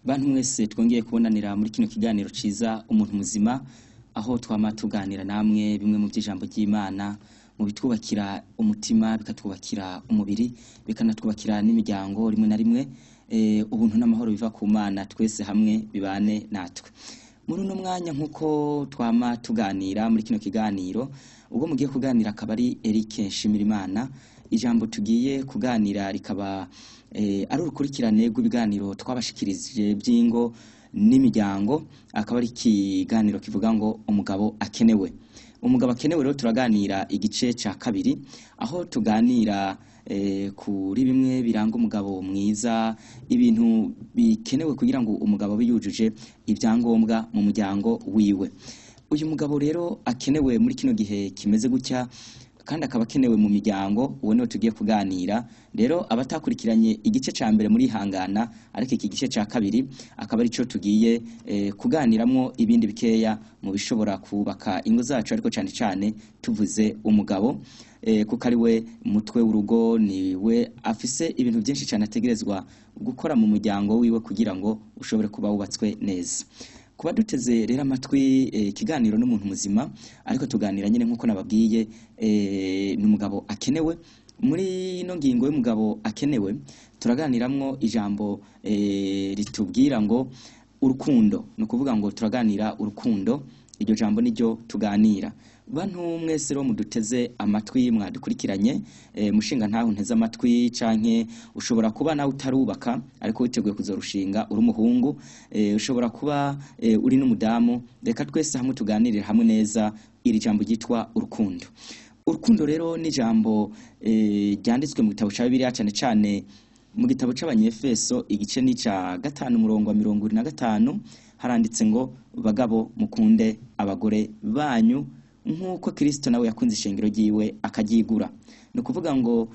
Bantu mwese twongeye kubonanira muri kino kiganiro ciza umuntu muzima, aho twama tuganira namwe bimwe mu vy'ijambo ry'Imana, mu bitwubakira umutima, bikatwubakira umubiri, bikanatwubakira n'imiryango rimwe na rimwe. Ubuntu n'amahoro biva ku Mana twese hamwe bibane natwe. Muri uno mwanya, nk'uko twama tuganira muri kino kiganiro, ubwo mugiye kuganira akaba ari Eric Nshimirimana. Ijambo tugiye kuganira rikaba ari urukurikirane rw'ibiganiro twabashikirije by'ingo n'imiryango, akaba ari ikiganiro kivuga ngo umugabo akenewe. Umugabo akenewe rero turaganira igice ca kabiri, aho tuganira kuri bimwe biranga umugabo mwiza, ibintu bikenewe kugira ngo umugabo abe yujuje ibyangombwa mu muryango wiwe. Uyu mugabo rero akenewe muri kino gihe kimeze gutya, kandi akaba akenewe mu miryango, uwo niwe tugiye kuganira. Rero abatakurikiranye igice ca mbere muri hangana, ariko iki gice ca kabiri akaba arico tugiye kuganiramwo ibindi bikeya mu bishobora kubaka ingo zacu, ariko cane cane tuvuze umugabo, kuko ari we mutwe w'urugo, niwe afise ibintu byinshi cane ategerezwa gukora mu muryango wiwe kugira ngo ushobore kuba wubatswe neza. Kuba duteze rero amatwi ikiganiro n'umuntu muzima, ariko tuganira nyine nk'uko nababwiye, n'umugabo akenewe. Muri ino ngingo y'umugabo akenewe turaganiramwo ijambo ritubwira ngo urukundo. Ni ukuvuga ngo turaganira urukundo, iryo jambo niryo tuganira. Bantu mwese rero muduteze amatwi, mwadukurikiranye, mushinga ntaho nteze amatwi, canke ushobora kuba nawe utarubaka ariko witeguye kuzorushinga uri umuhungu, ushobora kuba uri n'umudamu. Reka twese hamwe tuganirire hamwe neza iri jambo ryitwa urukundo. Urukundo rero ni ijambo ryanditswe mu gitabo ca Bibiliya, cane cane mu gitabo c'Abanyefeso igice ni ca 5 umurongo wa 25, haranditse ngo: bagabo mukunde abagore banyu nk'uko Kristo nawe yakunze ishengero ryiwe akaryigura. Ni ukuvuga ngo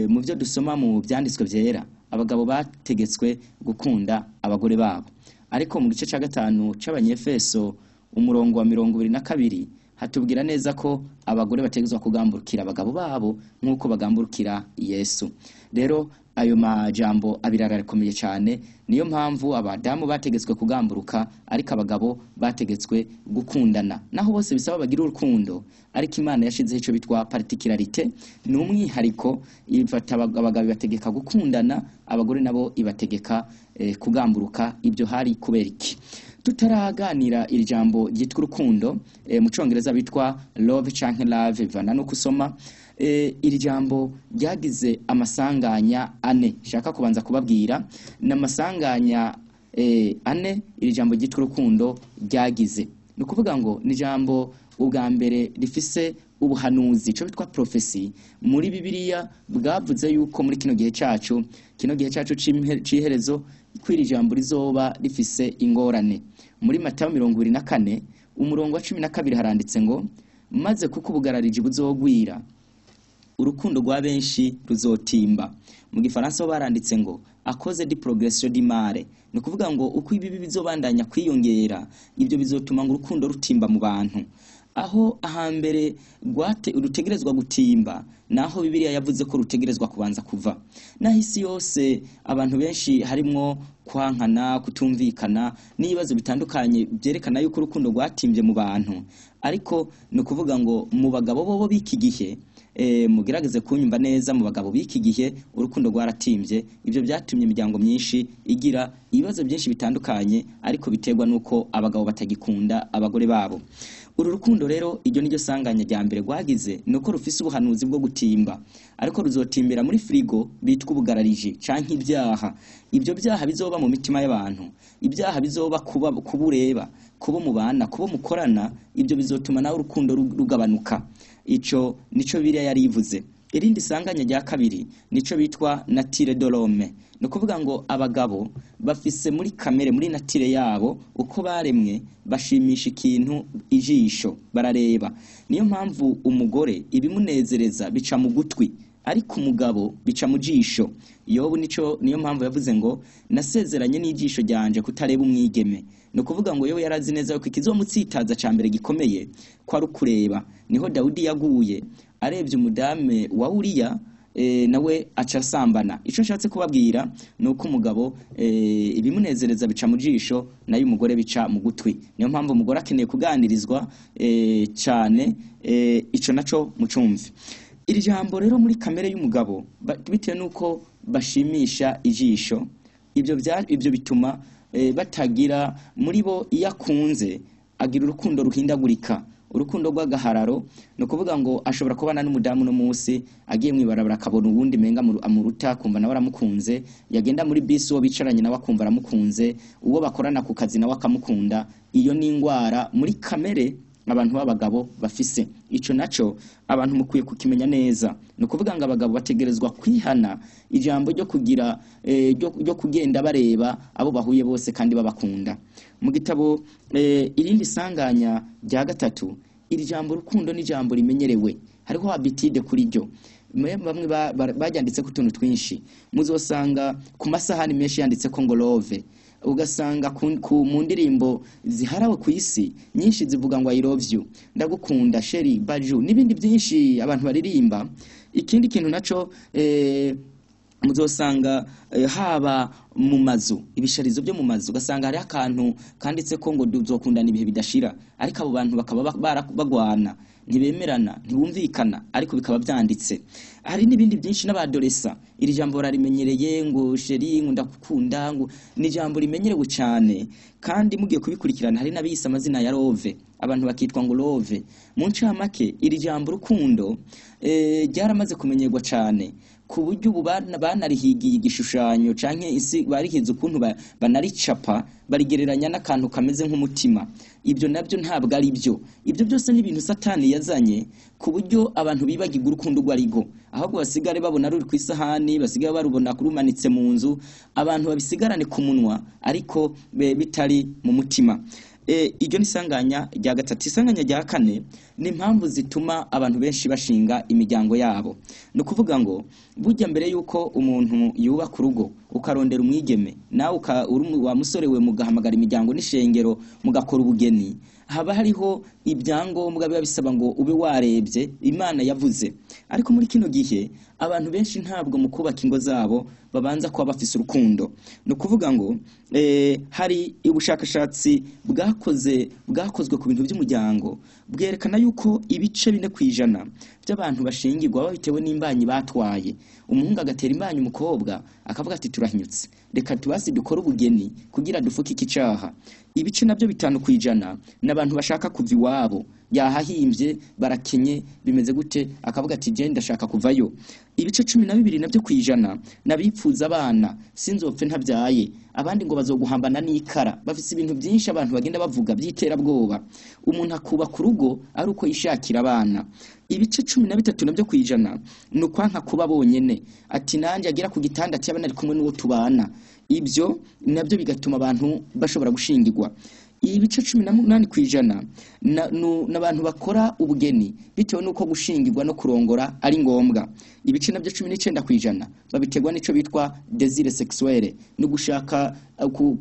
mu byo dusoma mu vyanditswe vyera, abagabo bategetswe gukunda abagore babo. Ariko mu gice ca 5 c'Abanyefeso umurongo wa 22 hatubwira neza ko abagore bategetswe kugamburukira abagabo babo nk'uko bagamburukira Yesu. Rero ayo majambo abiri arakomeye cyane, niyo mpamvu abadamu bategetswe kugamburuka, ariko abagabo bategetswe gukundana. Naho bose bisaba bagira urukundo, ariko Imana yashizeho ico bitwa particularité, ni umwihariko. Ifata abagabo ibategeka gukundana, abagore nabo ibategeka kugamburuka. Ibyo hari kubera iki? Tutaraganira iri jambo ryitwa urukundo, mu congereza bitwa love canke love, bivana no kusoma. Iri jambo ryagize amasanganya ane shaka kubanza kubabwira. Ni amasanganya ane iri jambo ryitwa urukundo ryagize. Ni ukuvuga ngo ni jambo ubwa mbere rifise ubuhanuzi, ico bitwa prophecy muri Bibiliya, bwavuze yuko muri kino gihe cacu, kino gihe cacu c'iherezo, ko iri jambo rizoba rifise ingorane. Muri Matayo 24 umurongo wa 12 haranditse ngo: maze kuko ubugarariji buzogwira, urukundo rwa benshi ruzotimba. Mu gifaransa ho baranditse ngo à cause de progression du mal. Ni ukuvuga ngo uko ibibi bizobandanya kwiyongera, ibyo bizotuma ngo urukundo rutimba mu bantu. Aho ahambere rwate rutegerezwa gutimba, naho Bibiliya yavuze ko rutegerezwa kubanza kuva. Naho isi yose abantu benshi harimwo kwankana, kutumvikana n'ibibazo bitandukanye byerekana yuko urukundo rwatimbye mu bantu, ariko ni ukuvuga ngo mu bagabo bobo b'iki gihe, mugerageze kunyumva neza, mu bagabo b'iki gihe urukundo rwaratimbye. Ibyo byatumye imiryango myinshi igira ibibazo byinshi bitandukanye, ariko biterwa nuko abagabo batagikunda abagore babo. Uru rukundo rero, iryo niryo sanganya rya mbere rwagize, nuko rufise ubuhanuzi bwo gutimba, ariko ruzotimbira muri frigo bitwa ubugarariji canke ibyaha. Ibyo byaha bizoba mu mitima y'abantu, ibyaha bizoba kuba kubureba, kubo mubana, kubo mukorana, ibyo bizotuma nawe urukundo rugabanuka. Ico nico Bibiliya yari ivuze. Irindi sanganya rya kabiri nico bitwa nature de l'homme. Ni ukuvuga ngo abagabo bafise muri kamere, muri nature yabo, uko baremwe, bashimisha ikintu ijisho, barareba. Niyo mpamvu umugore ibimunezereza bica mu gutwi, ariko umugabo bica mu jisho. Yobu nico niyo mpamvu yavuze ngo: nasezeranye n'ijisho ryanje kutareba umwigeme. Ni ukuvuga ngo yowe yarazi neza yuko ikizomutsitaza ca mbere gikomeye ko ari ukureba. Niho Dawudi yaguye arebye umudame wa Uriya. nawe aca asambana. Ico nshatse kubabwira ni uko umugabo ibimunezereza bica mu jisho, nayo umugore bica mu gutwi. Niyo mpamvu umugore akeneye kuganirizwa cane. Ico naco mucumve. Iri jambo rero muri kamere y'umugabo, bitewe nuko bashimisha ijisho, ibyo bituma batagira muri bo, iyo akunze agira urukundo ruhindagurika, urukundo rw'agahararo. Ni ukuvuga ngo ashobora kubana n'umudamu no munsi agiye mwibarabara akabona uwundi menga amuruta, akumva nawe aramukunze. Yagenda muri bisi, uwo bicaranye nawe akumva aramukunze, uwo bakorana ku kazi nawe akamukunda. Iyo ni ingwara muri kamere abantu b'abagabo bafise. Ico naco abantu mukwiye kukimenya neza. Ni ukuvuga ngo abagabo bategerezwa kwihana ijambo ryo kugira ryo kugenda bareba abo bahuye bose kandi babakunda. Mu gitabo irindi sanganya rya gatatu, iri jambo rukundo ni ijambo rimenyerewe, hariho habitude kuri ryo. Bamwe baryanditseko utuntu twinshi, muzosanga ku masahani menshi yanditseko ngo love, ugasanga mu ndirimbo ziharawe ku isi nyinshi zivuga ngo I love you, ndagukunda chéri, baju, n'ibindi byinshi abantu baririmba. Ikindi kintu naco, muzosanga haba mu mazu, ibisharizo byo mu mazu, ugasanga hariho akantu kanditse ko ngo duzokundana ibihe bidashira, ariko abo bantu bakaba bagwana, ntibemerana, ntibumvikana, ariko bikaba byanditse. Hari n'ibindi byinshi. N'abadoresa iri jambo bararimenyereye, ngo chéri, ngo ndakukunda, ngo ni ijambo rimenyerewe cyane. Kandi mugiye kubikurikirana, hari n'abiyise amazina ya love, abantu bakitwa ngo love. Mu ncamake, iri jambo urukundo ryaramaze kumenyerwa cyane, ku buryo ubu banarihigiye igishushanyo canke isi barihize ukuntu banaricapa, barigereranya n'akantu kameze nk'umutima. Ibyo nabyo ntabwo ari byo. Ibyo byose ni ibintu Satani yazanye ku buryo abantu bibagirwa urukundo urwo arirwo, ahubwo basigare babona ruri ku isahani, basigare barubona rumanitse mu nzu, abantu babisigarane ku munwa ariko bitari mu mutima. Iryo ni isanganya rya gatatu. Isanganya rya kane ni impamvu zituma abantu benshi bashinga imiryango yabo. Ni ukuvuga ngo burya mbere yuko umuntu yubaka urugo, ukarondera umwigeme, nawe uri wa musore we, mugahamagara imiryango n'ishengero, mugakora ubugeni, haba hariho ibyangombwa biba bisaba ngo ube warebye Imana yavuze. Ariko muri kino gihe abantu benshi ntabwo mu kubaka ingo zabo babanza kuba bafise urukundo. Ni ukuvuga ngo hari ubushakashatsi bwakozwe ku bintu by'umuryango, bwerekana yuko ibice 4% by'abantu bashingirwa bitewe n'imbanyi batwaye. Umuhungu agatera imbanyi umukobwa, akavuga ati turahinyutse, reka tubasi dukore ubugeni kugira dufuke iki caha. Ibice nabyo 5% n'abantu bashaka kuva iwabo, yahahimbye, barakenye, bimeze gute, akavuga ati je ndashaka kuvayo. Ibice 12 nabyo kwijana n'abipfuza abana, sinzopfe ntabyaye, abandi ngo bazoguhambana n'ikara. Bafise ibintu byinshi abantu bagenda bavuga by'iterabwoba. Umuntu akubaka urugo ari uko yishakira abana. Ibice 13 nabyo kwijana ni ukwanka kuba bonyene, ati nanjye agera ku gitanda ati abana ari kumwe n'uwo tubana. Ibyo nabyo bigatuma abantu bashobora gushingirwa. Ibice 18% n'abantu bakora ubugeni bitewe n'uko gushingirwa no kurongora ari ngombwa. Ibice nabyo 19% babiterwa n'ico bitwa désir sexuel, no gushaka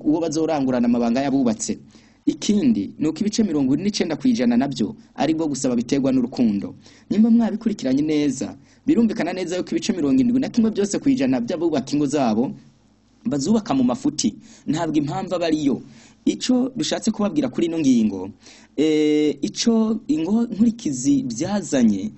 uwo bazorangurana amabanga y'abubatse. Ikindi ni uko ibice 49% nabyo ari bwo gusa babiterwa n'urukundo. Nimba mwabikurikiranye neza, birumvikana neza yuko ibice 71 byose kwijana by'abubaka ingo zabo bazubaka mu mafuti, ntabwo impamvu aba ariyo. Ico dushatse kubabwira kuri ino ngingo, ico ingo nkurikizi byazanye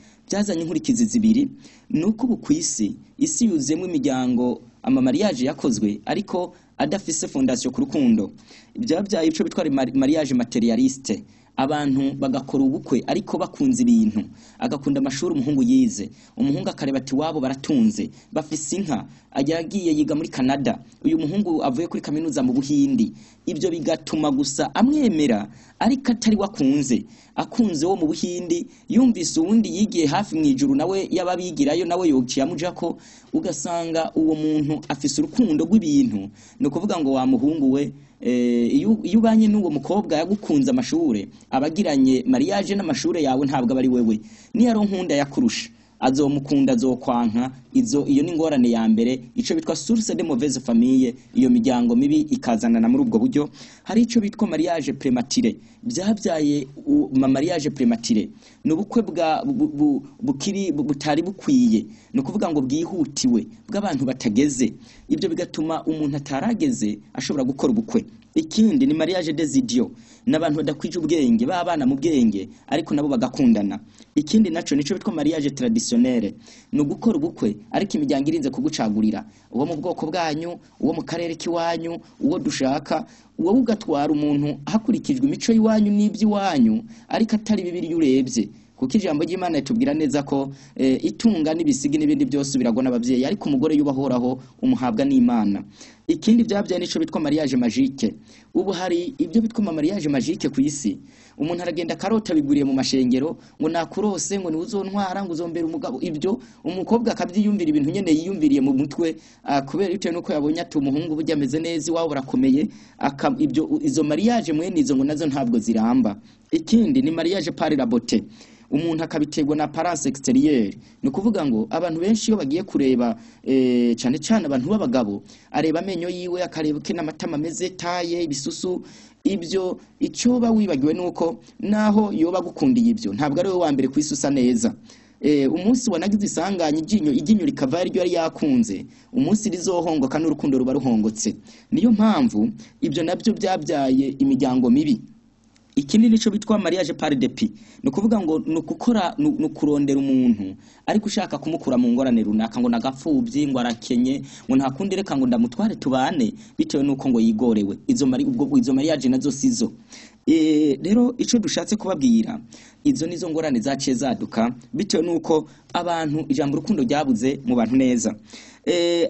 inkurikizi zibiri, ni uko ubu ku isi, isi yuzuyemo imiryango, amamariage yakozwe ariko adafise fondation ku rukundo. Byabyaye ico bitwa mariage matérialiste. Abantu bagakora ubukwe ariko bakunze ibintu, agakunda amashuri umuhungu yize, umuhungu akareba ati wabo baratunze, bafise inka, yagiye yiga muri Canada, uyu muhungu avuye kuri kaminuza mu Buhindi. Ibyo bigatuma gusa amwemera, ariko atari wakunze, akunze wo mu Buhindi, yumvise uwundi yigiye hafi mu ijuru nawe yababigirayo nawe yociye amujako, ugasanga uwo muntu afise urukundo rw'ibintu. Ni ukuvuga ngo wa muhungu we, iyo ubanye n'uwo mukobwa yagukunze amashure, abagiranye mariage n'amashure yawe, ntabwo aba ari wewe. Niyo aronkunda yakurusha. Azomukunda, azokwanka. Izo iyo ni ingorane ya mbere, ico bitwa source de mauvaise famille. Iyo miryango mibi ikazanana muri ubwo buryo. Hari ico bitwa mariage prématuré, byabyaye mariage prématuré ni ubukwe bwa bukiri butari bukwiye, ni ukuvuga ngo bwihutiwe, bw'abantu batageze. Ibyo bigatuma umuntu atarageze ashobora gukora ubukwe. Ikindi ni mariage des idiots, n'abantu badakwije ubwenge, babana mu bwenge ariko nabo bagakundana. Ikindi naco nico bitwa mariage traditionnelle, ni ugukora ubukwe ariko imiryango irinze kugucagurira uwo mu bwoko bwanyu, uwo mu karere k'iwanyu, uwo dushaka. Wowe ugatwara umuntu hakurikijwe imico y'iwanyu n'iby'iwanyu, ariko atari Bibiliya urebye, kuko ijambo ry'Imana ritubwira neza ko itunga n'ibisigi n'ibindi byose biragwa n'ababyeyi, ariko umugore yubahoraho umuhabwa n'Imana. Ikindi byabyaye nico bitwa mariage magique. Ubu hari ibyo bitwa mariage magique ku isi. Umuntu aragenda akarota biguriye mu mashengero ngo nakurose, ngo ni uzontwara, ngo uzombera umugabo. Ibyo umukobwa akabyiyumvira, ibintu nyene yiyumviriye mu mutwe, kubera bitewe nuko yabonye ati umuhungu burya ameze neza, iwabo barakomeye. Ibyo izo mariage mwene izo ngo nazo ntabwo ziramba. Ikindi ni mariage par la beauté, umuntu akabiterwa na apparence extérieure. Ni ukuvuga ngo abantu benshi iyo bagiye kureba, cyane cyane abantu b'abagabo, areba amenyo yiwe, akareba uko n'amatama ameze, taye, ibisusu. Ibyo icyo ba wibagiwe nuko naho yoba agukundiye ibyo, ntabwo ari we wa mbere ku isi usa neza. Umunsi wanagize isanganya iryinyo rikava ariryo yari yakunze, umunsi rizohongoka n'urukundo ruba ruhongotse. Niyo mpamvu ibyo nabyo byabyaye imiryango mibi. Ikindi nico bitwa mariage par dépit, ni ukuvuga ngo ni ukukora, ni ukurondera umuntu ariko ushaka kumukura mu ngorane runaka, ngo nagapfubyi, ngo arakenye, ngo nta kundi, reka ngo ndamutware tubane, bitewe nuko ngo yigorewe. Izo mari ubwo izo mariage nazo sizo. Rero ico dushatse kubabwira, izo nizo ngorane zaciye zaduka bitewe nuko abantu ijambo urukundo ryabuze mu bantu neza.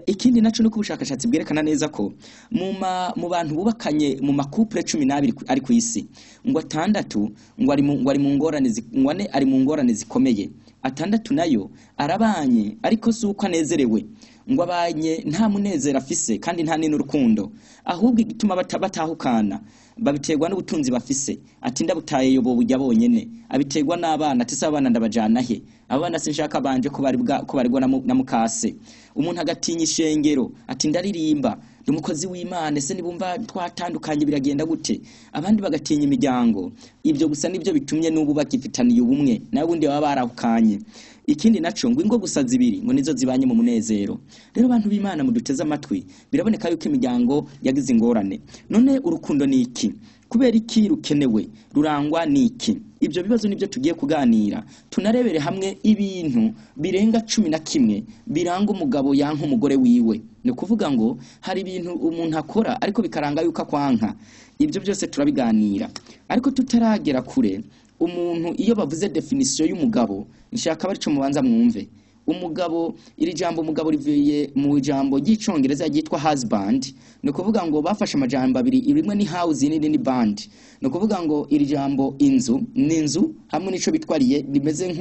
Ikindi naco nuko ubushakashatsi bwerekana neza ko mu bantu bubakanye, mu ma couples 12 ari ku isi, ngo atandatu ngo ari mu ngorane, ngo ane ari mu ngorane zikomeye, atandatu nayo arabanye ariko si uko anezerewe, ngo abanye nta munezero afise kandi nta n'urukundo. Ahubwo igituma batahukana babiterwa n'ubutunzi bafise, ati ndabutaye yobo bujya bonyene. Abiterwa n'abana, ati se abana ndabajana he? Abana sinshaka banje ko bari ko barigwa na mukase. Umuntu agatinya ishengero, ati ndaririmba, ndi umukozi w'Imana, ese nibumva twatandukanye biragenda gute? Abandi bagatinya imiryango. Ibyo gusa nibyo bitumye n'ubu bagifitaniye ubumwe, nawe ubundi baba barahukanye. Ikindi naco ngo ingo gusa zibiri ngo nizo zibanye mu munezero. Rero bantu b'Imana muduteze amatwi, biraboneka yuko imiryango yagize ingorane. None urukundo ni iki? Kubera iki rukenewe? Rurangwa ni iki? Ibyo bibazo nibyo tugiye kuganira, tunarebere hamwe ibintu birenga 11 biranga umugabo yanka umugore wiwe. Ni ukuvuga ngo hari ibintu umuntu akora ariko bikaranga yuko akwanka. Ibyo byose turabiganira, ariko tutaragera kure. Umuntu iyo bavuze définition y'umugabo, nshaka barico mubanza mwumve. Umugabo, iri jambo umugabo rivuye mu jambo ry'icongereza ryitwa husband. Ni ukuvuga ngo bafashe amajambo abiri, rimwe ni house, irindi ni band. Ni ukuvuga ngo iri jambo inzu ni inzu hamwe n'ico bitwariye rimeze ni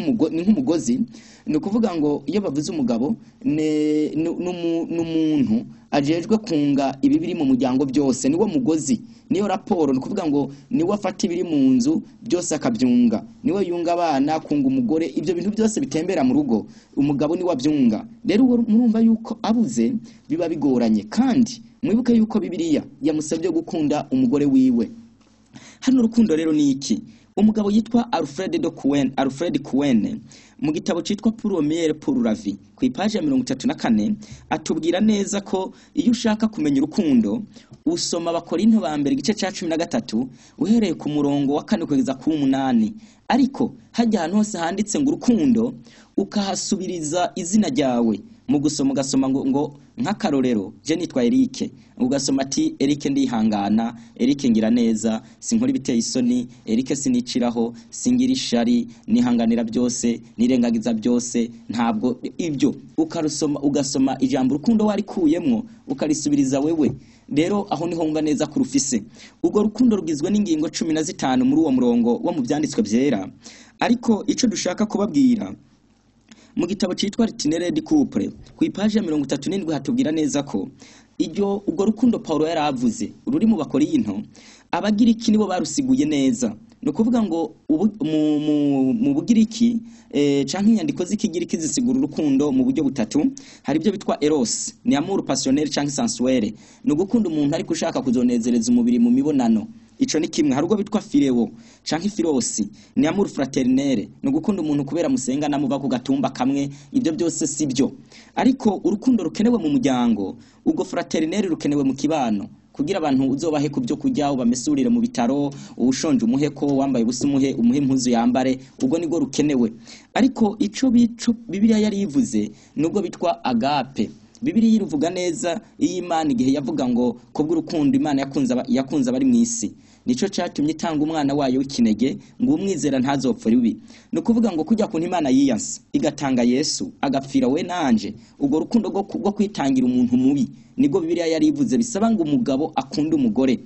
nk'umugozi. Ni ukuvuga ngo iyo bavuze umugabo n'umuntu ajejwe kunga ibi biri mu muryango byose, niwo mugozi, niyo raporo. Ni ukuvuga ngo niwe afata ibiri mu nzu byose akabyunga, niwe yunga abana, kunga umugore, ibyo bintu byose bitembera mu rugo umugabo niwe abyunga. Rero uwo murumva yuko abuze biba bigoranye. Kandi mwibuke yuko Bibiliya yamusabye gukunda umugore wiwe. Hano urukundo rero ni iki? Umugabo yitwa Alfred de Cohen, Alfred Cohen, mu gitabo citwa Pour le mieux pour la vie, ku ipaji ya 34, atubwira neza ko iyo ushaka kumenya urukundo usoma Abakorinto ba mbere igice ca 13 uhereye ku murongo wa 4 kugeza ku 8. Ariko hajya ahantu hose handitse ngo urukundo, ukahasubiriza izina ryawe mu gusoma, ugasoma ngo nk'akarorero je nitwa Eric, ugasoma ati Eric ndihangana, Eric ngira neza, sinkora ibiteye isoni, Eric siniciraho, singira ishari, nihanganira byose, nirengagiza byose. Ntabwo ibyo ukarusoma, ugasoma ijambo urukundo warikuyemwo ukarisubiriza wewe. Rero aho niho wumva neza ko rufise. Urwo rukundo rugizwe n'ingingo 15 muri uwo murongo wo mu byanditswe byera. Ariko ico dushaka kubabwira, mu gitabo citwa L'Itinéraire du couple, ku ipaji ya 37, hatubwira neza ko iryo urwo rukundo Paulo yaravuze ruri mu Bakorinto, Abagiriki nibo barusiguye neza. Ni ukuvuga ngo mu Bugiriki canke inyandiko z'Ikigiriki zisigura urukundo mu buryo butatu. Hari ibyo bitwa eros, ni amour passionnel canke sensuel, ni ugukunda umuntu ariko ushaka kuzonezereza umubiri mu mibonano. Ico ni kimwe. Hari ubwo bitwa phileo canke philos, ni amour fraternel, ni ugukunda umuntu kubera musenga namuva ku gatumba kamwe. Ibyo byose si byo, ariko urukundo rukenewe mu muryango, ubwo fraternel rukenewe mu kibano, kugira abantu uzobahe ku byo kurya, ubamesurire mu bitaro, uwushonje umuhe ko, wambaye ubusa umuhe impuzu yambare, ubwo nibwo rukenewe. Ariko ico bico Bibiliya yari ivuze nubwo bitwa agape. Bibiliya iruvuga neza iyo Imana igihe yavuga ngo kubw'urukundo Imana yakunze abari mu isi, nico catumye itanga umwana wayo w'ikinege ngo umwizera ntazopfa rubi. Ni ukuvuga ngo kujya kuntu Imana yiyanse igatanga Yesu agapfira we nanje, ubwo rukundo rwo kwitangira umuntu mubi nibwo Bibiliya yari ivuze, bisaba ngo umugabo akunde umugore.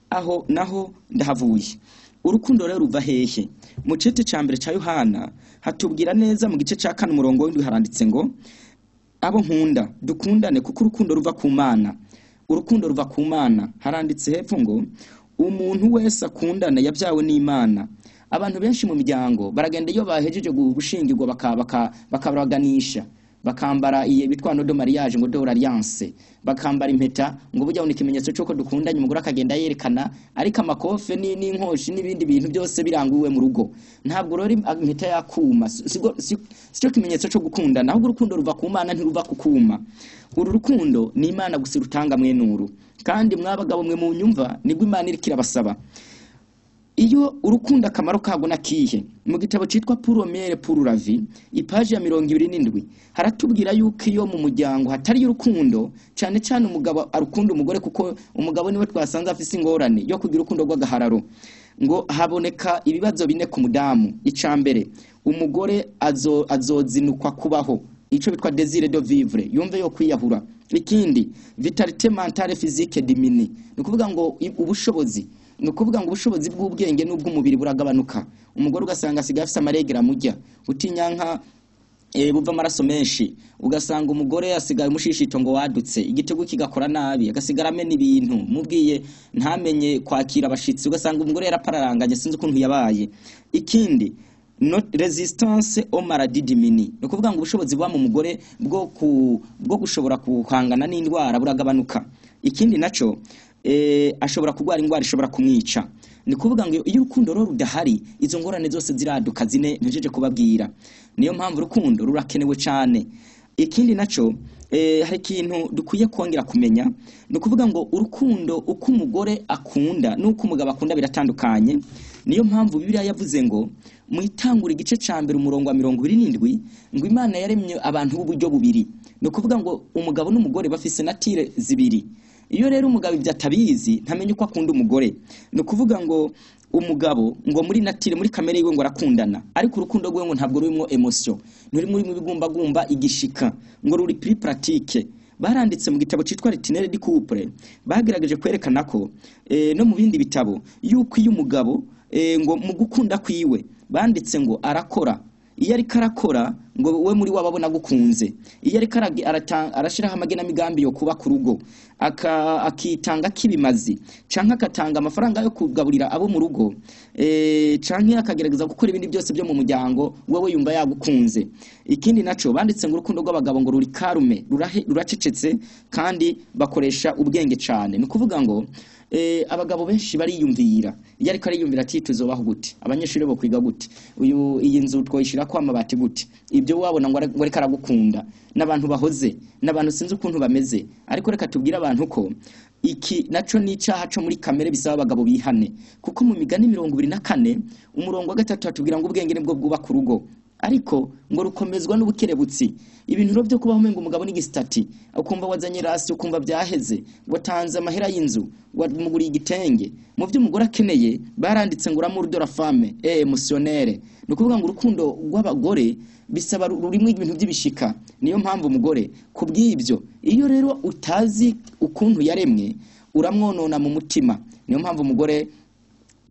Aho naho ndahavuye. Urukundo rero ruva hehe? Mu cete ca mbere ca Yohana hatubwira neza mu gice ca 4 umurongo w'indwi haranditse ngo abo nkunda dukundane kuko urukundo ruva ku Mana. Urukundo ruva ku Mana. Haranditse hepfo ngo umuntu wese akundana yabyawe n'Imana. Abantu benshi mu miryango baragenda iyo bahejeje gushingirwa bakabaganisha, bakambara iye bitwa no de mariage ngo de alliance, bakambara impeta ngo burya ni ikimenyetso cy'uko dukundanye. Umugore akagenda yerekana, ariko amakofe n'inkoshi n'ibindi bintu byose biranguwe mu rugo. Ntabwo rero impeta yakuma sicyo kimenyetso cyo gukundana, ahubwo urukundo ruva ku Mana ntiruva ku kuma. Uru rukundo ni Imana gusa rutanga mwenuru, kandi mwabagabo mwe mu nyumva nibwo Imana iriko irabasaba. Iyo urukundo akamaro kago nakihe? Mu gitabo citwa Pour miel pour la vie, ipaji ya 27 haratubwira yuko iyo mu muryango hatari urukundo, cyane cyane umugabo arukunda umugore, kuko umugabo niwe twasanze afise ingorane yo kugira urukundo rw'agahararo, ngo haboneka ibibazo bine ku mudamu. Icambere, umugore azozinukwa kubaho, ico bitwa désir de vivre, yumve yo kwiyahura. Ikindi, vitalité mentale physique diminue, ni kuvuga ngo ubushobozi, ni ukuvuga ngo ubushobozi bw'ubwenge n'ubw'umubiri buragabanuka. Umugore ugasanga asigaye afise amaregera mujya utinyanka buva amaraso menshi, ugasanga umugore asigaye umushishito ngo wadutse, igitego kigakora nabi, agasigara amena ibintu, mubwiye ntamenye kwakira abashitsi, ugasanga umugore yarapararanganye sinzi ukuntu yabaye. Ikindi, no resistance au maladie diminue, ni ukuvuga ngo ubushobozi buba mu mugore bwo gushobora guhangana n'indwara buragabanuka. Ikindi naco, ashobora kurwara indwara ishobora kumwica. Ni kuvuga ngo iyo urukundo rero rudahari, izo ngorane zose ziraduka zine ntejeje kubabwira. Niyo mpamvu urukundo rurakenewe cyane. Ikindi naco, hari ikintu dukwiye kongera kumenya, ni ukuvuga ngo urukundo uko umugore akunda n'uko umugabo akunda biratandukanye. Niyo mpamvu Bibiliya yavuze ngo mu itangura igice ca mbere umurongo wa 27 ngo Imana yaremye abantu b'uburyo bubiri. Ni ukuvuga ngo umugabo n'umugore bafise natire zibiri. Iyo rero umugabo ibyo atabizi ntamenye uko akunda umugore. Ni ukuvuga ngo umugabo ngo muri natire muri kamere yiwe ngo arakundana, ariko urukundo rwiwe ngo ntabwo rurimo emotion, nturi muri bigumbagumba igishika, ngo ruri plus pratique. Baranditse mu gitabo citwa L'itinéraire du couple, bagerageje kwerekana ko no mu bindi bitabo yuko iyo umugabo ngo mu gukunda kwiwe banditse ngo arakora, iyo ariko arakora ngo we muri wababona gukunze, iyo ariko arashiraho amagenamigambi yo kuba ku rugo, akitanga kibimazi canke akatanga amafaranga yo kugaburira abo mu rugo, canke akagerageza gukora ibindi byose byo mu muryango, wewe yumva yagukunze. Ikindi naco banditse ngo urukundo rw'abagabo ngo ruri karume, ruracecetse kandi bakoresha ubwenge cane. Ni ukuvuga ngo abagabo benshi bariyumvira, iyo ariko ariyumvira ati tuzobaho gute, abanyeshuri bo kwiga gute, uyu iyi nzu twoyishira ko amabati gute, ibyo wabona ngo ariko aragukunda. N'abantu bahoze, n'abantu sinzi ukuntu bameze, ariko reka tubwire abantu ko iki naco ni icaha co muri kamere, bisaba abagabo bihane. Kuko mu migani 24 umurongo wa 3 hatubwira ngo ubwenge nibwo bwubaka urugo, ariko ngo rukomezwa n'ubukerebutsi. Ibintu rero byo kubaho umengo umugabo n'igisitati, ukumva wazanye rasi, ukumva byaheze, watanze amahera y'inzu, wamuguriye igitenge. Mu byo umugore akeneye baranditse ngo l'amour de la femme est émotionnel. Ni ukuvuga ngo urukundo rw'abagore bisaba rurimo ibintu by'ibishika. Niyo mpamvu umugore kubw'ibyo, iyo rero utazi ukuntu yaremwe uramwonona mu mutima. Niyo mpamvu umugore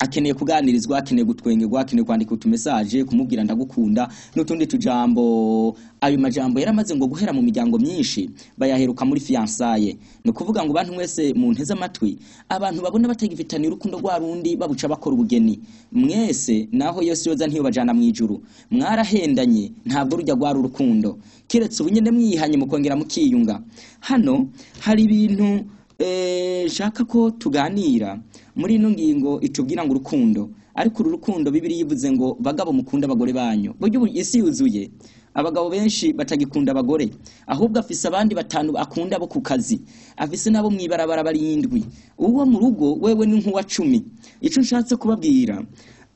Akeneye kuganirizwa, akeneye gutwengerwa, akeneye kwandika utumesaje, kumubwira ndagukunda n'utundi tujambo. Ayo majambo yaramaze ngo guhera mu miryango myinshi, bayaheruka muri fiançailles. Ni ukuvuga ngo bantu mwese munteze amatwi, abantu babona batagifitaniye urukundo rwa rundi babuca bakora ubugeni, mwese naho Yesu yoza ntiyobajana mu ijuru. Mwarahendanye, ntabwo rujya rwari urukundo, keretse ubu nyene mwihanye mukongera mukiyunga. Hano hari ibintu nshaka ko tuganira muri ino ngingo itubwira ngo urukundo. Ariko uru rukundo, Bibiliya ivuze ngo bagabo mukunda abagore banyu. Burya ubu isi yuzuye abagabo benshi batagikunda abagore, ahubwo afise abandi batanu akunda bo ku kazi, afise nabo mwibarabara barindwi, uwo mu rugo wewe ni nk'uwa 10. Ico nshatse kubabwira,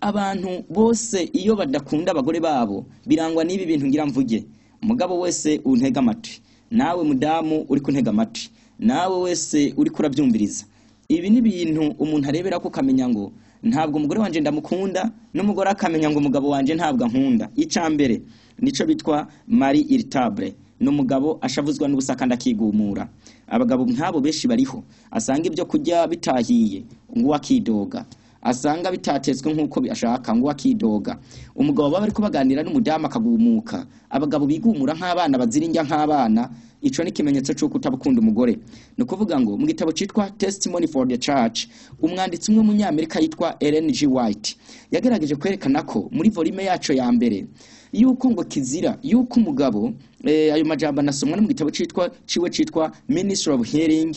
abantu bose iyo badakunda abagore babo birangwa n'ibi bintu ngira mvuge. Umugabo wese untega amatwi, nawe mudamu uri kuntega amatwi, nawe wese uri kurabyumviriza, ibi ni ibintu umuntu arebera ko ukamenya ngo ntabwo umugore wanje ndamukunda, n'umugore akamenya ngo umugabo wanje ntabwo ankunda. Ica mbere nico bitwa mari irritable, ni umugabo ashavuzwa n'ubusa kandi akigumura. Abagabo nk'abo benshi bariho, asanga ibyo kurya bitahiye ngo akidoga, asanga bitatetswe nk'uko ashaka ngo akidoga. Umugabo baba ariko baganira n'umudamu akagumuka. Abagabo bigumura nk'abana, bazira indya nk'abana, ico ni ikimenyetso c'uko utabukunda umugore. Ni ukuvuga ngo mu gitabo citwa Testimony for the Church, umwanditsi umwe w'umunyamerika yitwa Ellen G. White yagerageje kwerekana ko muri volume yaco ya mbere yuko ngo kizira yuko umugabo ayo majambo anasomwa no mu gitabo citwa ciwe citwa Ministry of Healing.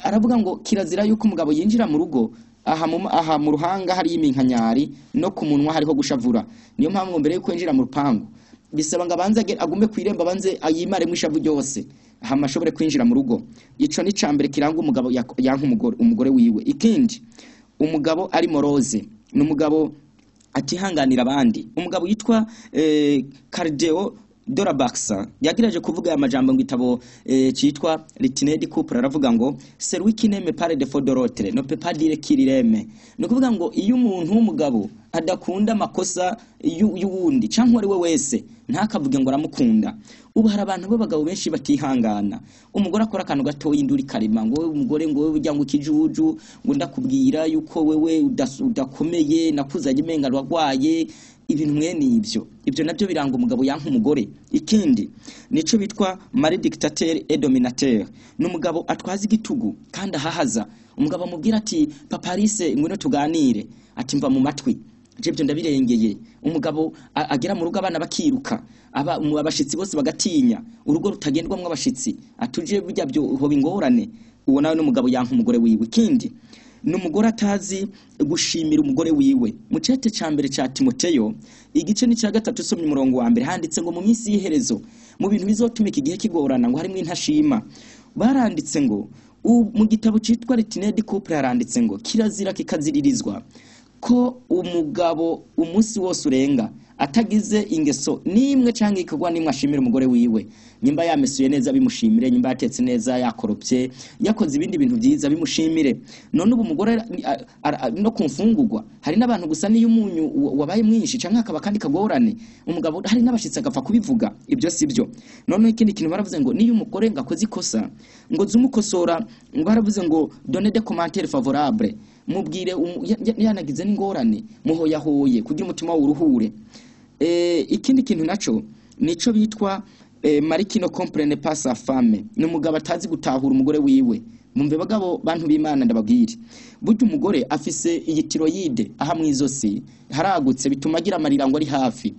Aravuga ngo kirazira yuko umugabo yinjira mu rugo aha mu ruhanga hari iminkanyari, no ku munwa hariho gushavura. Niyo mpamvu mbere yuko yinjira mu rupangu bisaba ngo abanze agume ku irembo, abanze ayimaremo ishavu ryose, hama ashobore kwinjira mu rugo. Ico ni cambere kiranga umugabo yanka umugore wiwe. Ikindi, umugabo ari morose, ni umugabo atihanganira abandi. Umugabo yitwa Cardeo Dorabaxa yagerageje kuvuga aya majambo mu gitabo citwa L'itinéraire du couple. Aravuga ngo celui qui n'aime pas les défauts de l'autre ne peut pas dire qu'il l'aime. Ni ukuvuga ngo iyo umuntu w'umugabo adakunda amakosa y'uwundi canke uwo ari we wese, ntakavuge ngo aramukunda. Ubu hari abantu b'abagabo benshi batihangana. Umugore akora akantu gatoya, induru ikarema, ngo wewe umugore, ngo wewe ujya ngo ikijuju, ngo ndakubwira yuko wewe udakomeye, nakuzanye umenga wagwaye, ibintu mwene ibyo. Ibyo nabyo biranga umugabo yanka umugore. Ikindi nico bitwa mari dictateur et dominateur, ni umugabo atwaza igitugu kandi ahahaza. Umugabo amubwira ati papa Alice, ngwino tuganire, ati mva mu matwi, je ibyo ndabirengeye. Umugabo agera mu rugo abana bakiruka, abashitsi bose bagatinya, urugo rutagendwamwo abashitsi, atuje burya byo hoba ingorane. Uwo nawe n'umugabo yanka umugore wiwe. Ikindi ni umugore atazi gushimira umugore wiwe. Mu cete ca mbere ca Timoteyo, igice ni ca 3, usomye umurongo wa mbere, handitse ngo mu minsi y'iherezo, mu bintu bizotuma iki gihe kigorana, ngo harimo intashima. Baranditse ngo mu gitabo citwa L'itinéraire du couple haranditse ngo kirazira kikaziririzwa ko umugabo umunsi wose urenga atagize ingeso nimwe canke igikorwa nimwe ashimira umugore wiwe. Nyimba yamesuye neza, bimushimire. Nyimba yatetse neza, yakoropye, yakoze ibindi bintu byiza, bimushimire. None ubu umugore no ku mfungurwa, hari n'abantu gusa niyo umunyu wabaye mwinshi canke akaba kandi kagorane, umugabo hari n'abashitsi agapfa kubivuga. Ibyo si byo. None ikindi kintu baravuze ngo niyo umugore ngo akoze ikosa, ngo zumukosora, ngo baravuze ngo donne des commentaires favorables, mubwire yanagize n'ingorane, muhoyahoye kugira umutima wawe uruhure. Ikindi kintu naco nico bitwa mari qui ne comprend pas sa femme, ni umugabo atazi gutahura umugore wiwe. Mumve bagabo, bantu b'Imana, ndababwire, burya umugore afise iyi thyroïde aha mw'izosi haragutse, bituma agira amarira ngo ari hafi.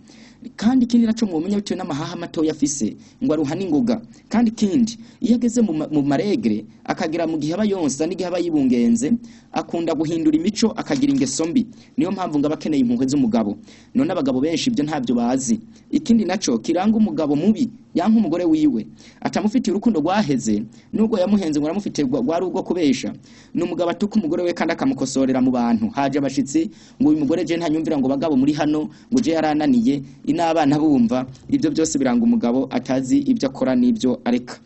Kandi ikindi naco mwomenya, bitewe n'amahaha matoya afise, ngo aruha n'ingoga. Kandi ikindi, iyo ageze mu ma règles, akagera mu gihe aba yonsa n'igihe aba yibungenze, akunda guhindura imico, akagira ingeso mbi. Niyo mpamvu ngo aba akeneye impuhwe z'umugabo. None abagabo benshi ibyo ntabyo bazi. Ikindi naco kiranga umugabo mubi yanka umugore wiwe, atamufitiye urukundo rwaheze, nubwo yamuhenze ngo aramufitiye, rwari urwo kubesha, ni umugabo atuka umugore we kandi akamukosorera mu bantu. Haje abashitsi, ngo uyu mugore je ntanyumvira, ngo bagabo muri hano, ngo je yarananiye, inabana bumva. Ibyo byose biranga umugabo atazi ibyo akora n'ibyo areka.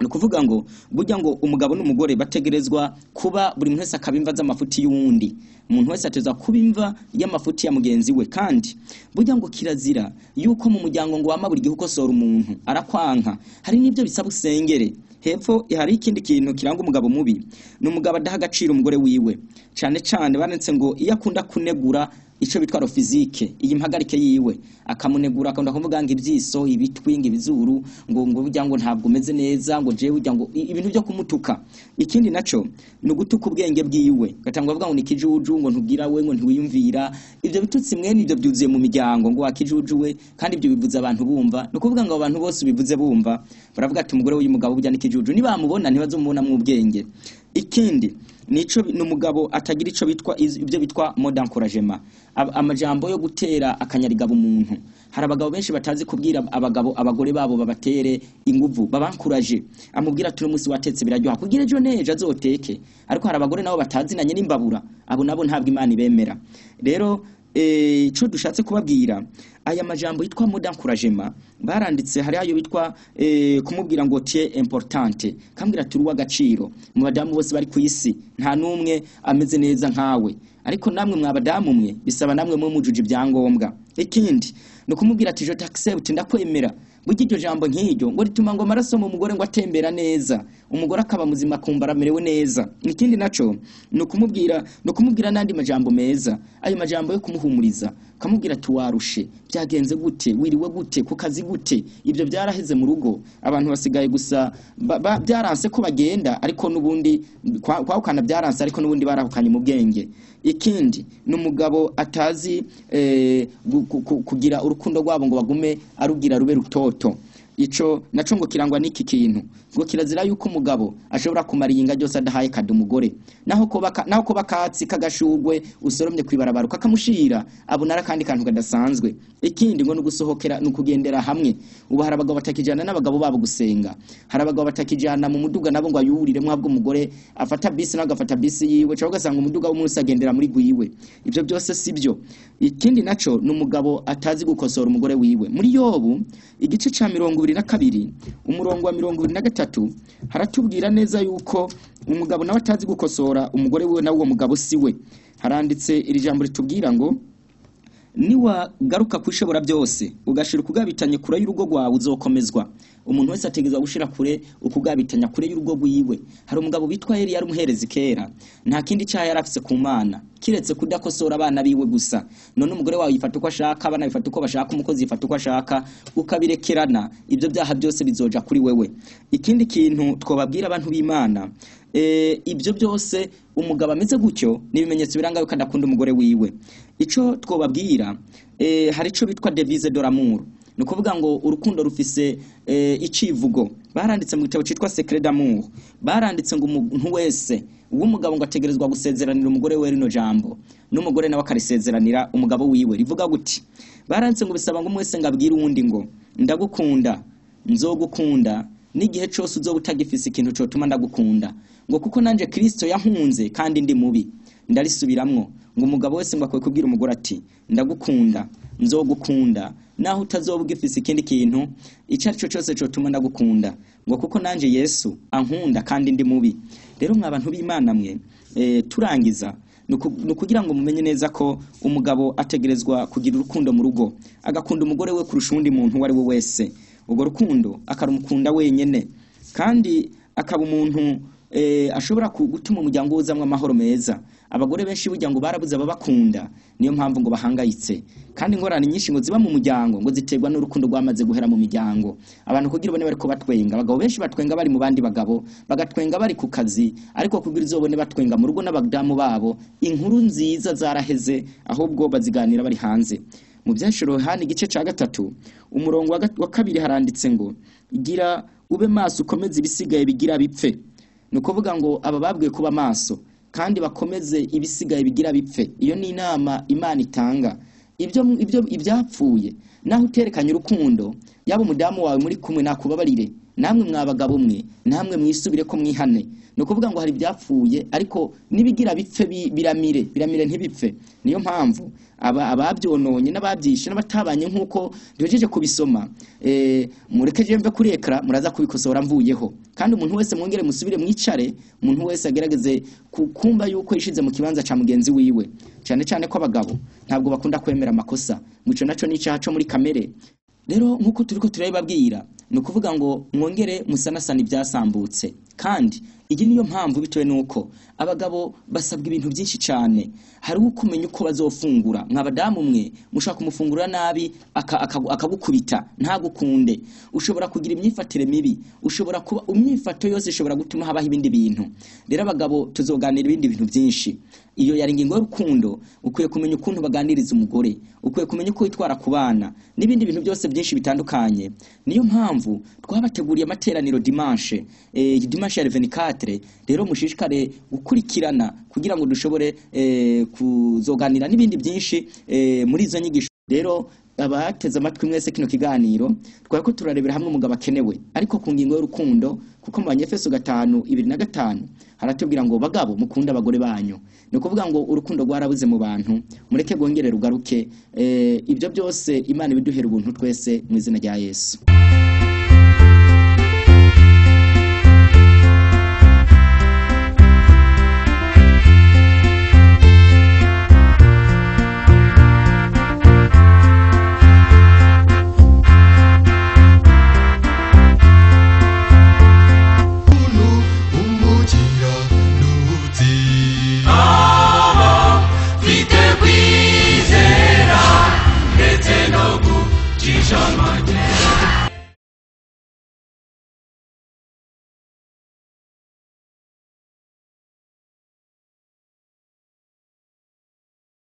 Ni ukuvuga ngo burya ngo umugabo n'umugore bategerezwa kuba buri muntu wese akaba imva z'amafuti y'uwundi. Umuntu wese ateza kuba imva y'amafuti ya mugenzi we. Kandi burya ngo kirazira yuko mu muryango ngo wama buri gihe ukosora umuntu, arakwanka. Hari n'ibyo bisaba usengere. Hepfo hari ikindi kintu kiranga umugabo mubi, ni umugabo adaha agaciro umugore wiwe. Cane cane baranditse ngo iyo akunda kunegura ico bitwa physique, iyi mpagarike yiwe, akamunegura, akunda kuvuga ngo ibyiso, ibitwi, ngo ibizuru, ngo burya ngo ntabwo umeze neza, ngo jewe burya ngo ibintu byo kumutuka. Ikindi naco ni ugutuka ubwenge bwiwe, gatangwa avuga ngo ni kijuju, ngo ntugira we, ngo ntiwiyumvira. Ibyo bitutsi mwene ibyo byuzuye mu miryango, ngo wakijuju we, kandi ibyo bivuze abantu bumva. Ni ukuvuga ngo abantu bose ubivuze bumva baravuga ati umugore w'uyu mugabo burya ni kijuju, nibamubona ntibazomubona mu ubwenge. Ikindi nico ni umugabo atagira ico bitwa ibyo bitwa mot d'encouragement, amajambo yo gutera akanyarigabo umuntu. Hari abagabo benshi batazi kubwira abagabo abagore babo babatere inguvu, babankuraje, amubwira ati uno munsi watetse biraryoha, kugira ejo nejo azoteke. Ariko hari abagore nabo batazinanye n'imbabura, abo nabo ntabwo Imana ibemera. Rero ico dushatse kubabwira, aya majambo yitwa mot d'encouragement baranditse, hari ayo bitwa kumubwira ngo tu es importante, kambwira ati uri agaciro mu badamu bose bari ku isi, nta numwe ameze neza nkawe. Ariko namwe mwa badamu mwe bisaba namwe mwe mujuje ibyangombwa. Ikindi ni ukumubwira ati je t'accepte, ndakwemera. Burya iryo jambo nk'iryo ngo rituma ngo amaraso mu mugore ngo atembera neza, umugore akaba muzima akumva aramerewe neza. Ikindi naco ni ukumubwira n'andi majambo meza, ayo majambo yo kumuhumuriza, ukamubwira ati warushe, byagenze gute, wiriwe gute, ku kazi gute. Ibyo byaraheze mu rugo, abantu basigaye gusa byaranse ko bagenda, ariko n'ubundi kwahukana byaranse, ariko n'ubundi barahukanye mu bwenge. Ikindi ni umugabo atazi kugira urukundo rwabo ngo bagume arugira rube rutoto. Ico naco ngo kirangwa n'iki kintu, ngo kirazira yuko umugabo ashobora kumara iyinga ryose adahaye cadeau umugore, naho koba katsi kagashurwe usoromye kwibarabara ukakamushira, abona ari akandi kantu kadasanzwe. Ikindi ngo nugusohokera, nukugendera hamwe. Ubu hari abagabo batakijana n'abagabo babo gusenga, hari abagabo batakijana mu muduga nabo ngo ayuriremwo, habwo umugore afata bisi nawe agafata bisi yiwe, cyangwa ugasanga umuduga w'umunsi agendera muri gwiwe. Ibyo byose si byo. Ikindi naco ni umugabo atazi gukosora umugore wiwe. Muri Yobu igice ca 22 umurongo wa 23 haratubwira neza yuko umugabo nawe atazi gukosora umugore wiwe, nawe uwo mugabo si we. Haranditse iri jambo ritubwira ngo niwagaruka kwishobora byose ugashira ukugabitanya kure y'urugo rwawe, uzokomezwa. Umuntu wese ategerezwa gushira kure ukugabitanya kure y'urugo rwiwe. Hari umugabo witwa Eli, yari umuherezi kera, nta kindi cyaha yari afise ku Mana kiretse kudakosora abana biwe gusa. None umugore wawe yifata uko ashaka, abana bifata uko bashaka, umukozi yifata uko ashaka, ukabirekerana, ibyo byaha byose bizoja kuri wewe. Ikindi kintu twobabwira abantu b'Imana, ibyo byose umugabo ameze gutyo ni ibimenyetso biranga yuko adakunda umugore wiwe. Ico twobabwira, hari ico bitwa devise de l'amour, ni ukuvuga ngo urukundo rufise icivugo. Baranditse mu gitabo citwa Secret d'amour, baranditse ngo umuntu wese uw'umugabo ngo ategerezwa gusezeranira umugore we rino jambo, n'umugore nawe akarisezeranira umugabo wiwe. Rivuga guti, baranditse ngo bisaba ngo umwe wese ngo abwire uwundi ngo ndagukunda, nzogukunda n'igihe cose uzoba utagifise ikintu cotuma ndagukunda, ngo kuko nanje Kristo yankunze kandi ndi mubi. Ndarisubiramwo, ngo umugabo wese ngo akwiye kubwira umugore ati ndagukunda, nzogukunda naho utazoba ugifise ikindi kintu icyo ari cyo cyose cotuma ndagukunda, ngo kuko nanje Yesu ankunda kandi ndi mubi. Rero mwa bantu b'Imana mwe, turangiza ni ukugira ngo mumenye neza ko umugabo ategerezwa kugira urukundo mu rugo, agakunda umugore we kurusha uwundi muntu uwo ari we wese. Urwo rukundo akarumukunda wenyene, kandi akaba umuntu ashobora gutuma umuryango wuzamwo amahoro meza. Abagore benshi burya ngo barabuze ababakunda, niyo mpamvu ngo bahangayitse. Kandi ingorane nyinshi ngo ziba mu muryango ngo ziterwa n'urukundo rwamaze guhera mu miryango. Abantu kugira ubone bariko batwenga, abagabo benshi batwenga bari mu bandi bagabo, bagatwenga bari ku kazi, ariko kugira uzobone batwenga mu rugo n'abadamu babo, inkuru nziza zaraheze, ahubwo baziganira bari hanze. Mu Byahishuriwe Yohana igice ca 3 umurongo wa 2 haranditse ngo gira ube maso, ukomeze ibisigaye bigira bipfe. Ni ukuvuga ngo aba babwiye kuba maso kandi bakomeze ibisigaye bigira bipfe. Iyo ni inama Imana itanga. Ibyo ibyapfuye, naho uterekanye urukundo, yaba umudamu wawe muri kumwe nakubabarire, namwe mwabagabo mwe namwe mwisubire ko mwihane. Ni ukuvuga ngo hari ibyapfuye, ariko nibigira bipfe biramire, biramire ntibipfe. Niyo mpamvu aba ababyononye n'ababyishe n'abatabanye nk'uko duhejeje kubisoma, mureke je mve kuri écran, muraza kubikosora mvuyeho. Kandi umuntu wese mwongere musubire mwicare, umuntu wese agerageze kumva yuko yishize mu kibanza ca mugenzi wiwe, cyane cyane ko abagabo ntabwo bakunda kwemera amakosa. Muco naco ni icaha co muri kamere. Rero nk'uko turiko turabibabwira, ni ukuvuga ngo mwongere musanasana ibyasambutse. Kandi iyi niyo mpamvu, bitewe n'uko abagabo basabwa ibintu byinshi cyane, hari ukumenya uko bazofungura. Mwa badamu mwe, mushobora kumufungurira nabi akagukubita ntagukunde. Ushobora kugira imyifatire mibi, ushobora kuba imyifato yose ishobora gutuma habaho ibindi bintu. Rero abagabo tuzoganira ibindi bintu byinshi. Iyo yari ingingo y'urukundo. Ukwiye kumenya ukuntu baganiriza umugore, ukwiye kumenya uko witwara ku bana n'ibindi bintu byose byinshi bitandukanye. Niyo mpamvu twabateguriye amateraniro dimanche, dimanche ya 24. Rero mushishikare gukurikirana kugira ngo dushobore kuzoganira n'ibindi byinshi muri izo nyigisho. Rero abateze amatwi mwese kino kiganiro, twari ko turarebera hamwe umugabo akenewe, ariko ku ngingo y'urukundo, kuko mu Banyefeso 5:25 haratubwira ngo: "Bagabo, mukunde abagore banyu." Ni ukuvuga ngo urukundo rwarabuze mu bantu, mureke rwongere rugaruke. Ibyo byose Imana ibiduhera ubuntu twese mu izina rya Yesu.